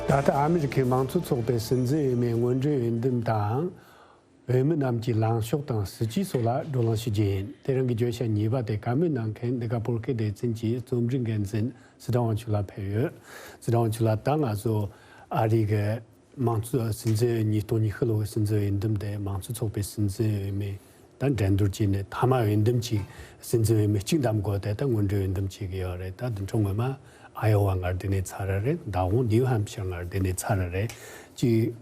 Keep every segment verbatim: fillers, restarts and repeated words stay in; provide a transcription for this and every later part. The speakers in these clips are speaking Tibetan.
ད་ལྟ་ཨ་མི་རི་ཁའི་དམངས་གཙོ་ཚོགས་པའི་སྲིད་འཛིན་འོས་མིའི་སྔོན་འགྲོའི་འོས་འདེམས་དང་། འོས་མི་རྣམས་ཀྱི་ལངས་ཕྱོགས་དང་སྲིད་ཇུས་སོགས་ལ་བགྲོ་གླེང་ཞུ་རྒྱུ་ཡིན། དེ་རིང་གི་བརྗོད་བྱ་གཉིས་པ་དེ་བཀའ་མོལ་གནང་མཁན་འདི་ག་བོད་སྐད་སྡེ་ཚན་གྱི་རྩོམ་སྒྲིག་འགན་འཛིན་ཚེ་བཀྲ་དབང་ཕྱུག་ལགས་ཕེབས་ཡོད། ཚེ་བཀྲ་དབང་ཕྱུག་ལགས། ད་ང་ཚོ་ཨ་རི་གི་དམངས་གཙོ་སྲིད་འཛིན་ཉིས་སྟོང་ཉི་ཤུ་ལོའི་སྲིད་འཛིན་འོས་འདེམས་དེ་དམངས་གཙོ་ཚོགས་པའི་སྲིད་འཛིན་འོས་མི་དང་འགྲན་བསྡུར་བྱས་ནས་མཐའ་མ་འོས་འདེམས་ཀྱི་སྲིད་འཛིན་འོས་མི་གཅིག་འདེམས་དགོས་ཏེ། ད་སྔོན་འགྲོའི་འོས་འདེམས་བྱེད་ཀྱི་ཡོད་རེད། ད་འདི་འཕྲོ་སྔོན་མ་ཨ་ཡོ་ཝ་མངའ་སྡེ་ནས་ཚར་རེད། ད་འོང་ནིའུ་ཧམ་ཕྱིར་མངའ་སྡེ་ནས་ཚར་རེད། ཅིག་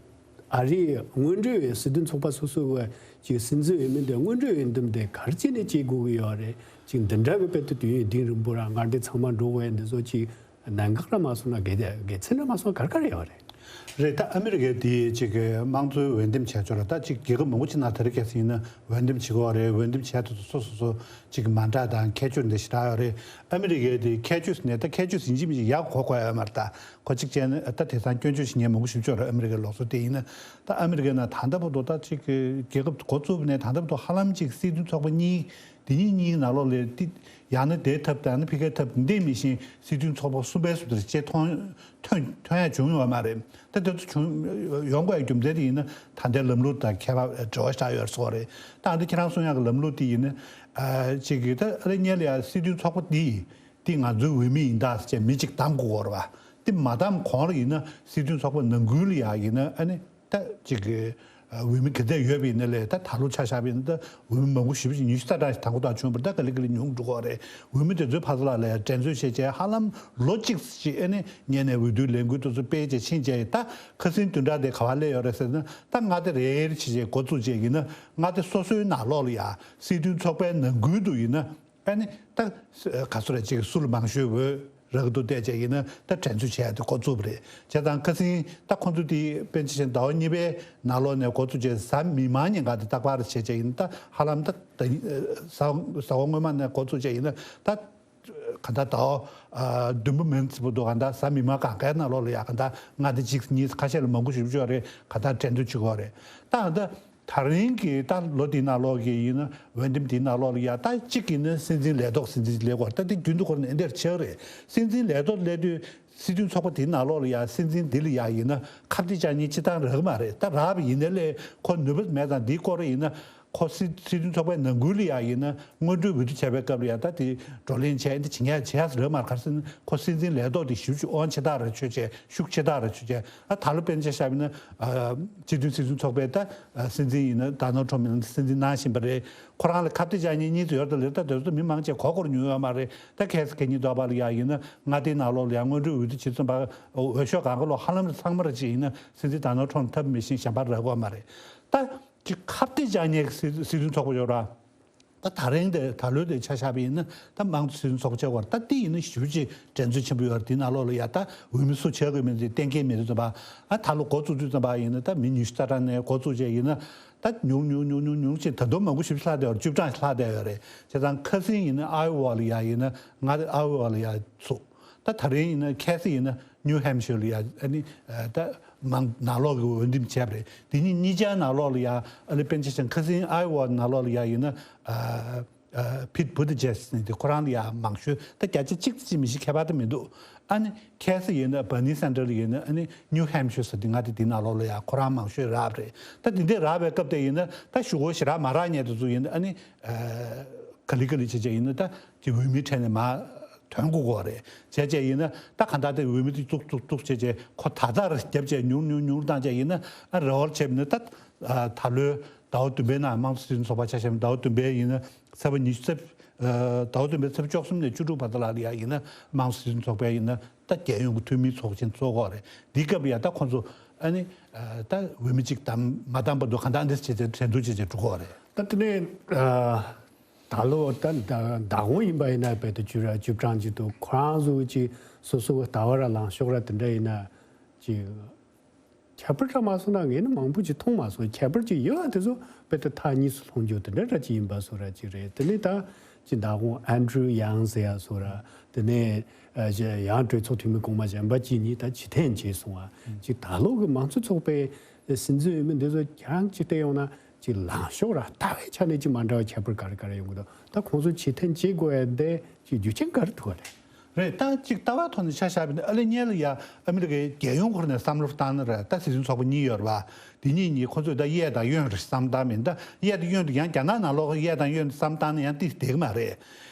ཨ་རིའི་སྔོན་འགྲོའི་སྲིད་དོན་ཚོགས་པ་སོ་སོ་གི་ཅིག་སྲིད་འཛིན་འོས་མི་འདི་སྔོན་འགྲོའི་འོས་འདེམས་དེ་ག་རེ་བྱས་ནས་བྱེད་དགོས་ཀྱི་ཡོད་རེད། ཅིག་འདི་འདྲ་བའི་དཔེ་དེ་དུས་ཡུན་གཏིང་རིང་པོ་ར་མངའ་སྡེ་ཚང་མ་འགྲོ་དགོས་འདི་ཚོ་ཅིག་གནད་འགག་ར་མ་སོང་ན་དགེ་དགེ་མཚན་ར་མ་སོང་ན་ག་རེ་ག་རེ་ཡོད་རེད། རེད། ད་ཨ་མི་རི་ཀའི་དེའི་ཅིག་གི་དམངས་གཙོའི་འོས་འདེམས་བྱས་ཆོག་ལ། ད་ཅིག་རྒྱལ་ཁབ་མང་པོ་ཅིག་ནང་དེ་རིང་ཁ་སང་ཡིན་ན་འོས་འདེམས་བྱེད་ཀྱི་ཡོད་རེད། འོས་འདེམས་བྱས་དུས་སོ་སོ་སོ་ཅིག་མ་འདྲ་དང་ཁྱད་ཆོས་འདི་ཞེ་དྲག་ཡོད་རེད། ཨ་མི་རི་ཀའི་དེའི་ཁྱད་ཆོས་ནས་ད་ཁྱད་ཆོས་ཡིན་གཅིག་མིན་གཅིག་ཡག་གོ་དགོས་ཡོད་མ་རེད། ད་ཁོ་གཅིག་བྱས་ན་ད་དེང་སང་སྐྱོན་བརྗོད་བྱེད་མཁན་མང་པོ་ཞིག་ཡོད་རེད། ཨ་མི་རི་ཀའི་ལུགས་སྲོལ་དེ་ཡིན་ན། ད་ཨ་མི་རི་ཀའི་ནང་ད་ལྟ་བར་དུ་ད་ཅིག་གི་རྒྱལ་ཁབ་འགོ་བཙུགས་ནས་ད་ལྟ་བར་དུ་ཧ་ལམ་ཅིག་སྲིད་དོན་ཚོགས་པ་གཉིས། དེ་གཉིས་གཉིས་ནང་ལོགས་ལ་ཏི་ཡང་ན་དེའི་ཐབས་དང་ཡང་ན་ཕ་གིའི་ཐབས་འདི་མི་ཤེས། སྲིད་དོན་ཚོགས་པ་གསུམ་པའི་སུ་དེར་ཅེས་མཐོང་ཐོན་ཐོན་ཡ་བྱུང་ཡོད་མ་རེད། ད་དེ་ཚོ་བྱུང་ཡོང་དགོས་ཡ་རྒྱུ་མཚན་དེ་ཡིན་ན་ད་ལྟའི་ལམ་ལུགས་དང་ཁྱད་པར་འབྲེལ་བ་ཞེ་དྲག་ཡོད་སོགས་རེད། ད་ཨ་འདི་ཁྱེད་རང་གསུང་ཡག་གི་ལམ་ལུགས་དེ་ཡིན་ན་ཨ་ཅིག་གིས་ད་ཨ་རེ་སྔོན་ལ་ཡ་སྲིད་དོན་ཚོགས་པ་འདི་འདི་ང་ཚོའི་འོས་མི་ཡིན་ད་ཟེར་བྱས་མི་གཅིག་བདམས་དགོས་ཀྱི་ཡོད་རེད་པ། འདི་མ་བདམས་གོང་ལ་ཡིན་ན་སྲིད་དོན་ཚོགས་པ་ནང་ཁུལ་ལ་ཡ་ཡིན་ན་ཨ་ནི། ད་ཅིག་གི་འོས་མི་ག་ཚད་ཡོད་པ་ཡིན་ན་ལས། ད་ད་ལོ་ཆ་བཞག་པ་ཡིན་ན་ད་འོས་མི་མང་པོ་ཞེ་པོ་ཅིག་ཉི་ཤུ་རྩ་གྲངས་ཤིག་དང་པོ་དང་བྱུང་བར་ད་ག་ལེ་ག་ལེ་ཉུང་འགྲོ་གི་རེད། འོས་མི་དེ་ཚོའི་ཕར་ཚུར་ལ་ལས་འགྲན་རྩོད་བྱས་བྱས་ཧ་ལམ་ལོ་གཅིག་ཅིག་ཨ་ནི་སྔོན་ནས་འོས་བསྡུའི་ལས་འགུལ་དེ་ཚོ་སྤེལ་བྱས་ཕྱིན་བྱས། ད་ཁ་སང་བདུན་ཕྲག་དེ་ག་པར་སླེབས་ཡོད་རེད་ཟེར་ན། ད་མངའ་སྡེ་རེ་རེ་བྱས་བྱས་འགོ་བཙུགས་བྱས་ཡིན་ན་མངའ་སྡེ་སོ་སོའི་ནང་ལོགས་ལ་ཡ་སྲིད་དོན་ཚོགས་པའི་ནང་ཁུལ་དུ་ཡིན་ན། ཨ་ནི་ད་ག་ཚོད་རེད། ཅིག་སུ་ལ་མང་ཤོས་འོས་རག་འདུག་བལྟས་བྱས་ཡིན་ན་ད་འགྲན་རྩོད་བྱས་ཡ་དེ་འགོ་བཙུགས་པ་རེད། བྱས་ཙང་ཁ་སང་ད་ཁོང་ཚོ་དེ་དཔེར་ན་ཆ་བཞག་ཟླ་བ་གཉིས་པའི་ནང་ལོགས་ནས་འགོ་བཙུགས་བྱས་གཟའ་མིག་དམར་ཉིན་ག་དེ་རྟག་པར་བྱས་བྱས་ཡིན་ན་ད་ཧ་ལམ་ད་ད་གཟའ་གཟའ་འཁོར་སྔོན་མ་ནས་འགོ་བཙུགས་བྱས་ཡིན་ན་ད་ག་ད་ཟླ་བ་བདུན་པ་མིན་ཙམ་པོ་འདུག་ག་ད་གཟའ་མིག་དམར་གང་གའི་ནང་ལོགས་ལ་ཡ་ག་ད་མངའ་སྡེ་གཅིག་གཉིས་ཁ་ཤས་ལ་མང་པོ་ཞིག་ཡོད་རེད། ག་ད་འགྲན་རྩོད་བྱེད་ཀྱི་ཡོད་རེད། ད་ག་ད། ད་རིང་གི་ད་ལོ་འདིའི་ནང་ལོགས་ཀྱི་ཡིན་ན་འོས་འདེམས་འདིའི་ནང་ལོགས་ལ་ཡ་ད་གཅིག་ཡིན་ན་སྲིད་འཛིན་ལས་ཐོག་སྲིད་འཛིན་སླེབས་ཀྱི་ཡོད་རེད། ད་འདི་རྒྱུན་དུ་འཁོར་ནས་འདིར་ཆགས་རེད། སྲིད་འཛིན་ལས་ཐོག་སླེབས་དུས་སྲིད་དོན་ཚོགས་པ་འདིའི་ནང་ལོགས་ལ་ཡ་སྲིད་འཛིན་འདི་ལ་ཡ་ཡིན་ན་ཁ་གཏད་བཅག་མཁན་སྤྱིར་བཏང་རག་གི་མ་རེད། ད་རག་པ་ཡིན་ན་ལས་ཁོ་ནུས་པ་མེད་ཙང་འདིའི་སྐོར་ཡིན་ན་ཁོ་སྲིད་སྲིད་དོན་ཚོགས་པའི་ནང་ཁུལ་ལ་ཡ་ཡིན་ན་སྔོན་འགྲོའི་འོས་བསྡུ་བྱས་པའི་སྐབས་ལ་ཡ་ད་དེ་བགྲོ་གླེང་བྱས་འདི་བྱེད་མཁན་བྱས་རག་མ་རེད། ག་རེ་ཟེར་ན་ཁོ་སྲིད་འཛིན་ལས་ཐོག་དེ་ཞེ་པོ་ཅིག་དབང་ཆེ་ཐག་རེད་ཆོད་བྱས། ཤུགས་ཆེ་ཐག་རེད་ཆོད་བྱས། ཨ་ད་ལོ་དཔེར་ན་ཆ་བཞག་པ་ཡིན་ན་ཨ་སྤྱི་མཐུན་སྲིད་དོན་ཚོགས་པའི་ད་ཨ་སྲིད་འཛིན་ཡིན་ན་ད་ནོར་ཊམ་ཡིན་ན་སྲིད་འཛིན་གནང་བཞིན་པ་རེད། ཁོ་རང་ལ་ཁ་གཏད་བཅག་མཁན་གཉིས་ཙམ་ཡོད་རེད། ད་ལས་ད་དེ་ཚོ་མི་མང་ཆེ་གོ་སྐོར་ཉུང་ཡོད་མ་རེད། ད་ཁ་སང་ག་ཉིན་དོག་པ་ལ་ཡ་ཡིན་ན་མངའ་སྡེའི་ནང་ལོགས་ལ་ཡ་སྔོན་འགྲོའི་འོས་བསྡུ་བྱེད་ཙམ་པ་འོས་ཤོག་གང་ག་ལོག་ཧ་ལམ་ཚང་མ་རེ་ཅིག་ཡིན་ན་སྲིད་འཛིན་ད་ནོར་ཊམ་ཐབས་མེད་བཞིན་གཞན་པ་རག་གི་ཡོད་མ་རེད། ད་ཅིག་ཁ་གཏད་བཅག་མཁན་གྱི་སྲིད་སྲིད་དོན་ཚོགས་པ་ཡོད་ར། ད་ད་རིང་དེ་ད་ལོའི་དེ་ཆ་བཞག་པ་ཡིན་ན་ད་དམངས་གཙོ་སྲིད་དོན་ཚོགས་པ་ཆགས་ཀྱི་ཡོད་རེད། ད་དེ་ཡིན་ན་ཞེ་པོ་ཅིག་འགྲན་རྩོད་ཆེན་པོ་ཡོད་རེད། དེའི་ནང་ལོགས་ལ་ཡ་ད་འོས་མི་སུ་ཆགས་ཀྱི་མིན་དེ་གཏན་འཁེལ་མེད་དུས་ཙམ་པ། ཨ་ད་ལོ་འགོ་བཙུགས་དུས་ཙམ་པ་ཡིན་ན་ད་མི་ཉི་ཤུ་རྩ་གྲངས་ནས་འགོ་བཙུགས་བྱས་ཡིན་ན་ད་ཉུང་ཉུང་ཉུང་ཉུང་ཉུང་ཅིག་ད་དུང་མང་པོ་ཞེ་པོ་ལྷག་བསྡད་ཡོད་རེད། བཅུ་གྲངས་ལྷག་བསྡད་ཡོད་རེད། བྱས་ཙང་ཁ་སང་ཡིན་ན་ཨའི་ཝ་ལ་ཡ་ཡིན་ན་ང་ཨའི་ཝ་ལ་ཡ་ཚུགས། ད་ད་རིང་ཡིན་ན་ཁ་སང་ཡིན་ན་ནིའུ་ཧེམ་ཤར་ལ་ཡ་ཨ་ནི་ད་མང་ནང་ལོགས་ཀྱི་འོས་འདེམས་བྱས་པ་རེད། དེ་གཉིས་གཉིས་ཆ་ནང་ལོགས་ལ་ཡ་ཨ་ནི་དཔེར་ན་ཆ་བཞག་ཁ་སང་ཨའི་ཝ་ནང་ལོགས་ལ་ཡ་ཡིན་ན་ཨ་ཨ་ཕིད་བྷུ་ཏི་ཇེཇ་ཟེར་དེ་ཁོ་རང་ལ་ཡ་མང་ཤོས་ད་བརྒྱ་ཆ་གཅིག་ཙམ་མི་ཤེས་ཁྱད་པར་དུ་མི་འདུག་ཨ་ནི་ཁ་སང་ཡིན་ན་བར་ནི་སན་ཌར་ལ་ཡིན་ན་ཨ་ནི་ནིའུ་ཧེམ་ཤར་ཟེར་དེ་མངའ་སྡེ་དེ་ནང་ལོགས་ལ་ཡ་ཁོ་རང་མང་ཤོས་རག་པ་རེད། ད་དེ་འདྲས་རག་པའི་སྐབས་དེ་ཡིན་ན་ད་ཞུ་སྒོ་ཞེ་དྲག་མ་རག་མཁན་དེ་ཚོ་ཡིན་ན་ཨ་ནི་ཨ་ག་ལེ་ག་ལེ་བྱས་བྱས་ཡིན་ན་ད་དེ་འོས་མིའི་གྲས་ནས་མར་ཐོན་དགོས་ཀྱི་ཡོད་རེད། བྱས་བྱས་ཡིན་ན་ད་གང་ལྟར་དེ་འོས་མི་དེ་བཙུགས་བཙུགས་བཙུགས་བྱས་བྱས་ཁོ་ད་ལྟར་རྒྱབ་བྱས་ཉུང་ཉུང་ཉུང་བཏང་བྱས་ཡིན་ན་ཨ་རེ་བ་བྱས་པ་ཡིན་ན་ད་ཨ་ད་ལོའི་ཟླ་བ་བདུན་པའི་ནང་དམངས་གཙོ་སྲིད་དོན་ཚོགས་པ་ཆ་བཞག་ན་ཟླ་བ་བདུན་པའི་ཡིན་ན་ཚེས་པ་ཉི་ཤུ་རྩ་ཨ་ཟླ་བ་བདུན་པའི་ཚེས་པ་བཅུ་གསུམ་ནས་བཅུ་དྲུག་བར་དུ་ལ་ཡ་ཡིན་ན་དམངས་གཙོ་སྲིད་དོན་ཚོགས་པའི་ཡིན་ན་ད་རྒྱལ་ཡོངས་ཀྱི་འཐུས་མིའི་ཚོགས་ཆེན་ཚོགས་ཀྱི་ཡོད་རེད། འདིའི་སྐབས་ཡ་ད་ཁོང་ཚོ་ཨ་ནི་ཨ་ད་འོས་མི་གཅིག་བདམས་མ་བདམས་བར་དུ་གང་ལྟར་འདི་བྱས་བྱས་འགྲན་བསྡུར་བྱས་བྱས་འགྲོ་གི་ཡོད་རེད། ད་དེ་ནས་ཨ་ད་ལོ་ད་ད་ད་གོང་ཡིན་པ་ཡིན་ན་རྦད་དེ་བཅུ་ར་བཅུ་གྲངས་ཅིག་འདུག་ཁོ་རང་ཚོ་གི་ཅིག་སོ་སོ་གི་ལྟ་བ་ར་ལངས་ཕྱོགས་ར་དེ་འདྲ་ཡིན་ན་ཅིག་ཁྱད་པར་ར་མ་སོང་ན་ངས་ནི་མང་པོ་ཅིག་མཐོང་མ་སོང་། ཁྱད་པར་ཅིག་ཡོད་པ་དེ་ཚོ་རྦད་དེ་ཐག་ཉེ་སུ་ལྷུང་རྒྱུ་དེ་འདྲ་ར་ཅིག་ཡིན་པ་བཟོ་ར་ཅིག་རེད། དེ་ནས་ད་ཅིག་ད་གོང་ཨན་ཌྲུ་ཡང་ཟེར་ཡ་བཟོ་ར། དེ་ནས་ཨ་ཡང་གྲོས་ཚོགས་འཐུས་མི་གོང་མ་གཞན་པ་གཅིག་གཉིས་ད་ཕྱིར་འཐེན་བྱས་སོང་བ། ཅིག་ད་ལོ་གི་དམངས་གཙོ་ཚོགས་པའི་སྲིད་འཛིན་འོས་མི་འདི་ཚོ་ཁྱེད་རང་ཅིག་བལྟས་ཡོང་ན་ཅིག་ལངས་ཕྱོགས་ར་ལྟ་བའི་ཆ་ནས་ཅིག་མ་འདྲ་བ་ཁྱད་པར་ག་རེ་ག་རེ་ཡོང་གི་འདུག་ད་ཁོང་ཚོ་ཕྱིར་འཐེན་བྱེད་དགོས་ཡ་དེ་ཅིག་རྒྱུ་རྐྱེན་ག་རེ་ཐུག་པ་རེད། རེད། ད་ཅིག་ལྟ་བའི་ཐོག་ནས་ཆ་བཞག་པ་ཡིན་ན་ཨ་ལེ་ཉེ་ལ་ཡ་ཨ་མི་རི་ཀའི་རྒྱལ་ཡོངས་ཁོ་ནས་བསམ་བློ་བཏང་ན་རེད། ད་སྲིད་དོན་ཚོགས་པ་གཉིས་ཡོད་རེད་བ། དེ་གཉིས་གཉིས་ཁོ་ཚོས་ད་གཡས་དང་གཡོན་རེད་བསམ་བཏང་མིན། ད་གཡས་དང་གཡོན་དུ་ཡང་རྒྱ་ནག་ནང་ལོགས་གཡས་དང་གཡོན་དུ་བསམ་བཏང་ན་ཡང་ཏིས་བསྡད་ཀྱི་མ་རེད།